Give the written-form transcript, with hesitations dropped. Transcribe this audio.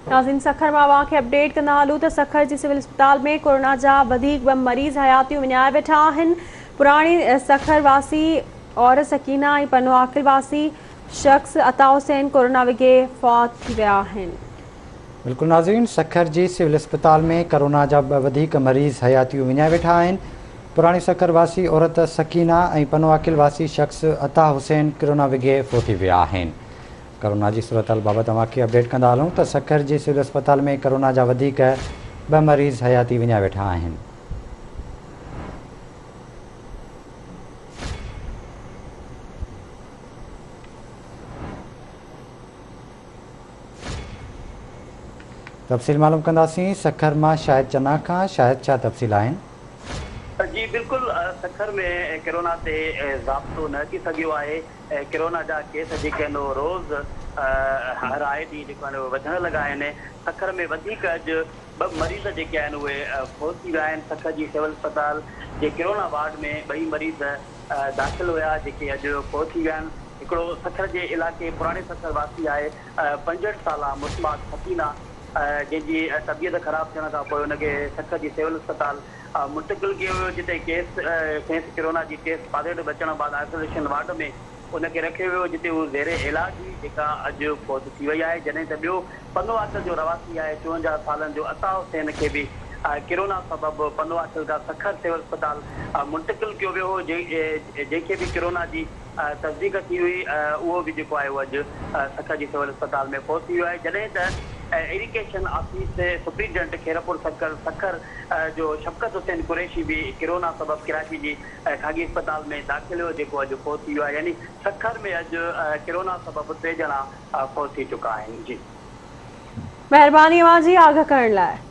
ناظرين سکر مان اوهان کي اپڊيٽ ڪندا هلون ته سکر جي سول اسپتال ۾ ڪورونا جا وڌيڪ 2 مريض حياتيون وڃائي ويٺا آهن. پراڻي سکر واسي عورت سڪينه ۽ پنو عاقل واسي شخص عطا حسين ڪورونا وگهي فوت ٿي ويا آهن. بلڪل ناظرين سکر جي سول اسپتال ۾ ڪورونا جا 2 وڌيڪ مريض حياتيون وڃائي ويٺا آهن. پراڻي سکر واسي عورت سڪينه ۽ پنو عاقل واسي شخص عطا حسين ڪورونا وگهي فوت ٿي ويا آهن. ڪورونا جي صورتحال بابت اوهان کي اپڊيٽ ڪندا هلون ته سکر جي سول اسپتال ۾ ڪورونا جا وڌيڪ 2 مريض حياتي وڃائي ويٺا آهن. تفصيل معلوم ڪنداسين سکر مان شاهد چنا کان. شاهد ڇا تفصيل آهن؟ جي بلڪل سکر ۾ ڪرونا تي ضابطو نه اچي سگهيو آهي. ڪرونا جا ڪيس جيڪي آهن اهي روز هر آئي ڏينهن جيڪو آهن اهي وڌڻ لڳا آهن. سکر ۾ وڌيڪ اڄ 2 مريض جيڪي آهن اهي فوت ٿي ويا آهن. سکر جي سول اسپتال جي ڪرونا وارڊ ۾ ٻئي مريض داخل هيا جيڪي اڄ فوت ٿي ويا آهن. هڪڙو سکر جي علائقي پراڻي سکر واسي آهي 65 سالا مسمات سڪينه جنهن جي طبيعت خراب ٿيڻ کان پوء ان کي سکر جي سول اسپتال منتقل ڪيو ويو جتي ڪيس کيس ڪرونا جي ٽيسٽ پازيٽو اچڻ بعد آئسوليشن وارڊ ۾ ان کي رکيو ويو جتي هو زير علاج هئي جيڪا اڄ فوت ٿي وئي آهي جڏهن ته ٻيو پنوعاقل جو رهواسي آهي 54 سالن جو عطا حسين کي به ڪرونا سبب پنوعاقل کان سکر سول اسپتال منتقل ڪيو ويو هو جنهن کي به ڪرونا جي تصديق ٿي هئي اهو به جيڪو آهي اهو اڄ سکر جي سول اسپتال ۾ فوت ٿي ويو آهي جڏهن ته irrigation office superintendent Khairpur Sukkur Sukkur جو شفقت حسين قريشي به ڪرونا سبب ڪراچي جي خانگي اسپتال ۾ داخل هيو جيڪو اڄ فوت ٿي ويو آهي يعني سکر ۾ اڄ ڪرونا سبب 3 ڄڻا فوت ٿي چڪا آهن. جي مهرباني اوهان جي آگاهه ڪرڻ لاء.